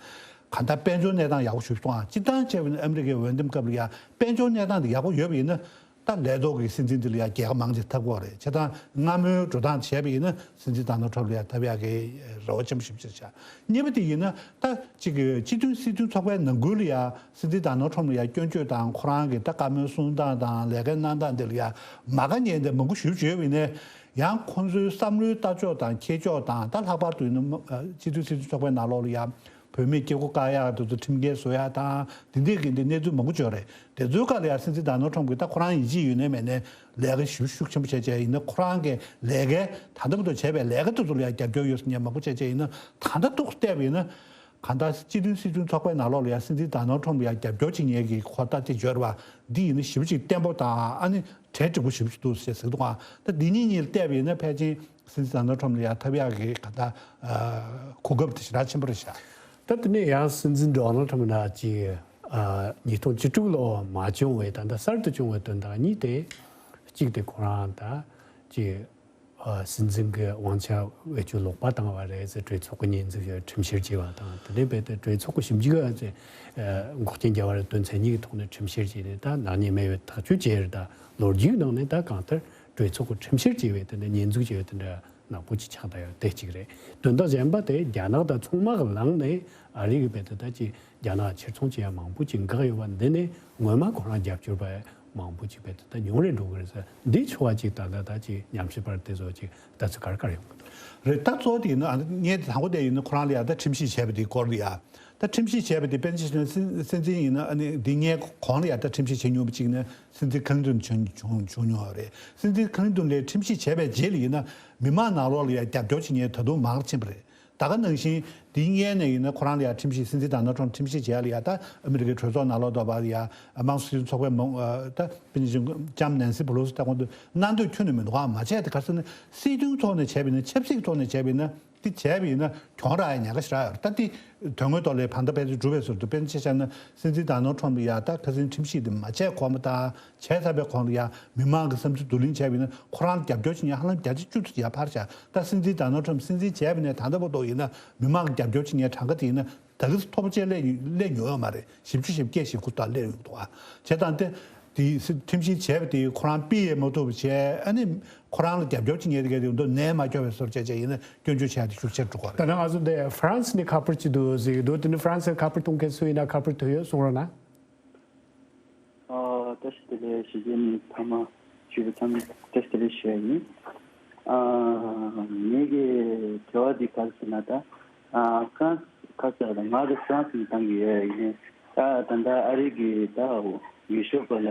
གང་ལྟར་དཔལ་འབྱོར་གནས་སྟངས་ཡག་པོ་ཞིག་སོང་ཨ། སྤྱིར་བཏང་བྱས་པ་ཡིན་ན་ཨ་མི་རི་ཀའི་འོས་འདེམས་སྐབས་ལ་ཡང་དཔལ་འབྱོར་གནས་སྟངས་དེ་ཡག་པོ་ཡོད་པ་ཡིན་ན་ད་ལས་ཐོག་གི་སྲིད་འཛིན་འདི་ལ་ཡང་རྒྱལ་ཁ་མང་ཆེ་ཐོབ་ཀྱི་ཡོད་རེད། བྱས་ཙང་སྔ་མོའི་འགྲོ་སྟངས་བྱས་པ་ཡིན་ན་སྲིད་འཛིན་ཌོ་ནལ་ཊམ་ལ་ཡང་ཐོབ་ཡག་གི་རེ་བ་ཆེན་པོ་ཞིག་བྱས་བྱས། གཉིས་པ་དེ་ཡིན་ན་ད་ཅིག་གི་སྤྱི་མཐུན་སྲིད་དོན་ཚོགས་པའི་ནང་ཁུལ་ལ་ཡང་སྲིད་འཛིན་ཌོ་ནལ་ཊམ་ལ་ཡང་སྐྱོན་བརྗོད་དང་ཁོ་རང་གི་ད་བཀའ་མོལ་གསུང་སྟངས་དང་ལས་ཀའི་གནང་སྟངས་འདི་ལ་ཡང་མ་དགའ་མཁན་དེ་མང་པོ་ཞེ་པོ་ཡོད་པ་ཡིན་ནའི་ཡང་ཁོང་ཚོའི་བསམ་བློའི་ལྟ་ཕྱོགས་དང་ཁྱེར་ཕྱོགས་དང་ད་ལྷག་པར་དུ་ཡིན་ན་སྤྱི་མཐུན་སྲིད་དོན་ཚོགས་པའི་ནང་ལོགས་ལ་ཡང་བོད་མིའི་སྐྱེ་སྒོ་བཀག་ཡག་དེ་ཚོ་ཁྲིམས་འགལ་བཟོ་ཡག་དང་དེ་འདྲས་ཀྱི་འདི་གནས་ཚུལ་མང་པོ་བྱུང་རེད། དེ་ཚོའི་སྐབས་ལ་ཡང་སྲིད་འཛིན་ཌོ་ནལ་ཊམ་གྱིས་ད་ཁོ་རང་ཡིད་ཆེས་ཡོད་ནའི་མེད་ནའི་ལས་ཀ་ཞེ་པོ་ཤུགས་ཆེན་པོ་བྱས་བྱས་ཡིན་ན་ཁོ་རང་གི་ལས་ཀའི་ད་ལྟ་བར་དུ་བྱས་པའི་ལས་ཀ་དེ་ཚོ་ལ་ཡང་རྒྱབ་སྐྱོར་ཡོད་ཟེར་མཁན་མང་པོ་བྱས་བྱས་ཡིན་ན་ད་ལྟ་ཏོག་ཙམ་བལྟས་པ་ཡིན་ན། གང་ལྟར་སྤྱི་མཐུན་སྲིད་དོན་ཚོགས་པའི་ནང་ལོགས་ལ་ཡང་སྲིད་འཛིན་ཌོ་ནལ་ཊམ་ལ་ཡང་རྒྱབ་སྐྱོར་བྱེད་མཁན་གྱི་ཁོ་ལྟ་དེ་འབྱོར་བ་འདི་ཡིན་ན་ཞེ་པོ་ཅིག་བརྟན་པོ་དང་ཨ་ནི་གྲལ་འགྲིག་པོ་ཞེ་པོ་ཅིག་འདུག་ཟེར་ཟེར་གི་འདུག་ཨ། ད་འདི་གཉིས་གཉིས་ལ་བལྟས་པ་ཡིན་ན་ཕལ་ཆེར་སྲིད་འཛིན་ཌོ་ནལ་ཊམ་ལ་ཡང་ཐོབ་ཡག་གི་གང་ལྟར་གོ་སྐབས་དེ་ཞེ་དྲག་ཆེན་པོ་རེད་ཤག་ད་དེ་ནས་ཡང་སྲིད་འཛིན་ཌོ་ནལ་ཊམ་ན་ཅིག་ཉིས་སྟོང་བཅུ་དྲུག་ལོ་མ་བྱུང་བའི་ད་ལྟ་གསར་དུ་བྱུང་བའི་དོན་དག་གཉིས་ཏེ། གཅིག་དེ་ཁོ་རང་ད་ཅིག་ཨ་སྲིད་འཛིན་གྱི་དབང་ཆ་བེད་སྤྱོད་ལོག་པ་བཏང་བ་རེད་ཟེར་གྲོས་ཚོགས་ཀྱི་ཉེས་འཛུགས་ཀྱི་ཁྲིམས་བཤེར་བྱས་པ་དང་དེ་ནས་རྦད་དེ་གྲོས་ཚོགས་ཀྱི་ཞིབ་འཇུག་ཨ་ཙེ་འགོག་རྐྱེན་རྒྱག་པ་རེད་དོན་ཚན་གཉིས་ཀྱི་ཐོག་ནས་ཁྲིམས་བཤེར་བྱས་ནས་ད་ནག་ཉེས་མེད་པའི་ཐག་གཅོད་བྱས་རེད། ད་ལོ་རྒྱུས་ནང་ནས་ད་གང་ལྟར་གྲོས་ཚོགས་ཀྱི་ཁྲིམས་བཤེར་བྱས་པའི་དེ་འདྲ་ཉེས་འཛུགས་བྱས་པའི་དེ་འདྲ་ནག་པོ་ཅིག་ཆགས་བསྡད་ཡོད་དེ་གཅིག་རེད། དོན་དག་གཞན་པ་དེ་རྒྱ་ནག་དང་ཚོང་དམག་ལངས་ནས་ཨ་རི་གི་རྦད་དེ་ད་ཅིག་རྒྱ་ནག་ཕྱིར་ཚོང་བྱེད་ཡ་མང་པོ་ཅིག་འགག་ཡོད་པ་འདི་ནི་སྔོན་མ་ཁོ་རང་རྒྱབ་སྐྱོར་པ་མང་པོ་ཅིག་རྦད་དེ་ད་ཉུང་རུ་འགྲོ་གི་རེད་ཟེར། འདི་ཕྱོགས་ཅིག་ད་ལྟ་ད་ཅིག་ཉམས་ཞིབ་པ་དེ་ཚོ་ཅིག་ལྟ་ཚུལ་ག་རེ་ག་རེ་ཡོང་གི་འདུག་རེད། ད་གཙོ་བོ་དེ་ཡིན་ན་ཨ་ནི་ངས་དང་པོ་དེ་ཡིན་ན་ཁོ་རང་ལ་ཡ་ད་ཁྲིམས་ཞིབ་བྱས་པ་དེའི་སྐོར་ལ་ཡ། ད་ཁྲིམས་ཞིབ་བྱས་པ་དེ་དཔེར་ན་ཆ་བཞག་ན་སྲིད་སྲིད་འཛིན་ཡིན་ན་ཨ་ནི་འདི་ངས་གོང་ལ་ཡ་ད་ཁྲིམས་ཞིབ་བྱེད་མྱོང་བ་ཅིག་ནི་སྲིད་འཛིན་ཁ་ལིན་ཏོན་བྱུང་བྱུང་བྱུང་མྱོང་བ་རེད། སྲིད་འཛིན་ཁ་ལིན་ཏོན་ལ་ཁྲིམས་ཞིབ་བྱས་པའི་རྗེས་ལ་ཡིན་ན་མི་མང་ནང་ལོགས་ལ་ཡ་རྒྱབ་སྐྱོར་བྱེད་མཁན་ད་དུང་མང་རུ་ཕྱིན་པ་རེད། ད་ག་ནང་བཞིན་ དེའི་སྔོན་ནས་ཡིན་ན་ཁོ་རང་ལ་ཡ་ཁྲིམས་ཞིབ་སྲིད་འཛིན་ཌོ་ནལ་ཊམ་ཁྲིམས་ཞིབ་བྱས་ལ་ཡ་ད་ཨ་མི་རི་ཀའི་གྲོས་ཚོགས་ནང་ལོགས་ཐོག་པ་ཡ་དམངས་གཙོ་ཚོགས་པའི་མང་ད་དཔེ་ཅིག་ལྕམ་ནན་སི་པེ་ལོ་སི་ད་ཁོང་ཚོ་གནང་འདོད་ཁྱོན་ནས་མི་འདུག་ཨ་མ་བྱས་ཏེ་ག་རེ་ཟེར་ན་སྲིད་དོན་ཐོག་ནས་བྱས་པ་ཡིན་ན་ཆབ་སྲིད་ཐོག་ནས་བྱས་པ་ཡིན་ན། དེ་བྱས་པ་ཡིན་ན་གྱོང་རག་ཡ་ཉེན་ཁ་ཞེ་དྲག་ཡོད་རེད། ད་དེ་དོན་དངོས་ཐོག་ལ་ཕན་ཐོགས་ཕལ་ཆེར་འགྲུབ་པའི་བཟོ་འདུག་དཔེར་ན་ཆ་བཞག་ན་སྲིད་འཛིན་ཌོ་ནལ་ཊམ་ལ་ཡ་ད་ཁ་སང་ཁྲིམས་ཞིབ་དེ་མ་བྱས་གོང་མ་དང་བྱས་ཚར་བའི་གོང་ལ་ཡ་མི་མང་གི་བསམ་ཚུལ་བསྡུ་ལེན་བྱས་པ་ཡིན་ན་ཁོ་རང་ལ་རྒྱབ་སྐྱོར་བྱེད་མཁན་ཧ་ལམ་བརྒྱ་ཆ་བཅུ་ཙམ་ཡར་འཕར་བཞག་ད་སྲིད་འཛིན་ཌོ་ནལ་ཊམ་སྲིད་འཛིན་བྱས་པ་ནས་ད་ལྟ་བར་དུ་ཡིན་ན་མི་མང་གི་རྒྱབ་སྐྱོར་བྱེད་མཁན་གྲངས་ཀ་དེ་ཡིན་ན་ད་གི་ཐོབ་རྩ་སླེབས་སླེབས་མྱོང་ཡོད་མ་རེད། བཞི་བཅུ་ཞེ་བརྒྱད་ཞེ་དགུ་ལྟར་སླེབས་ཡོང་འདུག་ཨ། བྱས་ཙང་དེ་དེ་ཁྲིམས་ཞིབ་བྱས་པ་དེ་ཁོ་རང་ཕུད་ཡས་མ་ཐུབ་པ་བྱས་ཨ་ནི། ཁོ་རང་ལ་རྒྱབ་སྐྱོར་བྱེད་མཁན་དེ་གའི་དེ་ཚོ་ནད་མ་སྐྱོ་བའི་བཟོ་བྱས་བྱས་ཡིན་ན་སྐྱོན་བརྗོད་བྱས་ཏེ་ཤུགས་ཆེར་འགྲོ་གི་རེད། ད་ནང་ང་ཚོ་འདི་ཧྥ་རན་སི་ནས་ཁ་པར་གཅིག་འདུག་ཟེར་གྱི་འདུག་དེ་ནི་ཧྥ་རན་སི་ཁ་པར་གཏོང་མཁན་སུ་ཡིན་ན་ཁ་པར་ཐོན་ཡོད་གསུང་རོགས་གནང་། ཨ། བཀྲ་ཤིས་བདེ་ལེགས། གཞིས་བྱེས་མི་ཕ་མ་ཞུ་བའི་ཚང་མ་བཀྲ་ཤིས་བདེ་ལེགས་ཞུ་ཡ་ཡིན། ཨ། ངེད་ཀྱི་དྲི་བ་འདི་ག་རེ་ཟེར་ན་ད། ཨ། ཧྥ་རན་སི་ཁ་ས་ལ་ང་རང་ཧྥ་རན་སི་ནས་བཏང་གི་ཡོད་ཡིན། ད་ད་ལྟ་ཨ་རི་གི་ད་འོས་ཤོག་པ་ལ་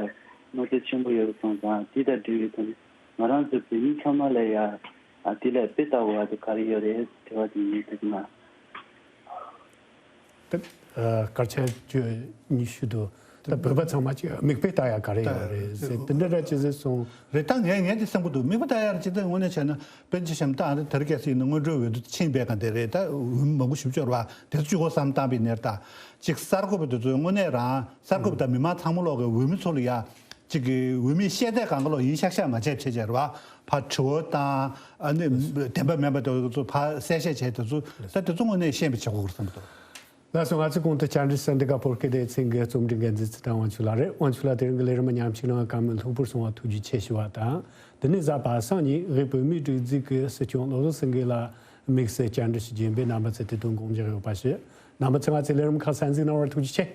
གནོད་འཚེ་ཆེན་པོ་ཡོད་པ་སོང་ཙང་དེ་དང་འབྲེལ་བའི་ཐོག་ནས་ང་རང་ཚོ་བོད་མི་ཚང་མ་ལ་ཡ་ཨ་དེ་ལ་དཔེ་ལྟ་བ་དེ་ག་རེ་ཡོད་རེད་དྲི་བ་དེ་ངས་དྲིས་ན། ད་སྐར་ཆ་བཅུ་གཉིས་ཤུ་དུ་ད་བོད་པ་ཚང་མ་ཅིག་མིག་དཔེ་ལྟ་ཡ་ག་རེ་ཡོད་རེད་ཟེར་དེ་འདྲ་འདྲ་ཅི་ཟེར་སོང་། རེད། ད་ངས་ངས་དེ་བསམ་གི་འདུག་མིག་དཔེ་ལྟ་ཡ་ཅི་ད་དངོས་གནས་བྱས་ན་དཔེར་ན་ཆ་བཞག་ན་ད་ཨ་རི་དེ་རིང་ཁ་སང་ཡིན་ན་སྔོན་འགྲོའི་འོས་བསྡུ་ཕྱིན་པའི་སྒང་དེ་རེད། ད་འོས་མི་མང་པོ་ཞེ་པོ་ཅིག་ཡོད་རེད་བ། དེ་ཚོ་གཅིག་པོ་བསམ་བཏང་པའི་ནས་ད་ཅིག་གསར་འགོད་པ་དེ་ཚོས་དངོས་གནས་རང་གསར་འགོད་པ་དང་མི་མང་ཚང་མ་ལོག་གི་འོས་མི་ཚོ་ལ་ཡ། གཅིག་གི་འོས་མིའི་ཤེས་ཚད་སྒང་ག་ལོག་ཡིན་ཤག་ཤག་མ་བྱས་བྱས་བྱས་རེད་བ། ཕར་དྲི་བ་དང་ཨ་ནི་བདེན་པ་མིན་པ་དེ་ཚོ་ཕར་གསལ་བཤད་བྱས་དེ་ཚོ་ད་དེ་ཚོ་དངོས་གནས་ཤེས་པ་བྱེད་དགོས་ཀྱི་རེད་བསམ་གྱི་འདུག་ལགས་སོ། ང་ཚོའི་གོང་དུ་བཅར་འདྲི་ཞུ་མཁན་འདི་ག་བོད་སྐད་སྡེ་ཚན་གྱི་རྩོམ་སྒྲིག་འགན་འཛིན་ཚེ་བརྟན་དབང་ཕྱུག་ལགས་རེད། དབང་ཕྱུག་ལགས་དེ་རིང་གི་ལས་རིམ་མཉམ་ཞུགས་གནང་བར་བཀའ་མོལ་ལྷུག་པོར་གསུངས་པར་ཐུགས་རྗེ་ཆེ་ཞུ་བ་དང་། འདི་ནས་གཟའ་པ་སངས་ཉིན་དབུས་བོད་མིའི་སྒྲིག་འཛུགས་ཀྱི་སྲིད་སྐྱོང་བློ་བཟང་སེང་གེ་ལགས་དམིགས་བསལ་བཅར་འདྲི་ཞུ་རྒྱུ་ཡིན་པས་རྣམ་པ་ཚོས་དེ་དོན་དགོངས་འཇགས་ཡོད་པ་ཞུ། རྣམ་པ་ཚོས་ང་ཚོའི་ལས་རིམ་ཁག་གསན་གཟིགས་གནང་བར་ཐུགས་རྗེ་ཆེ།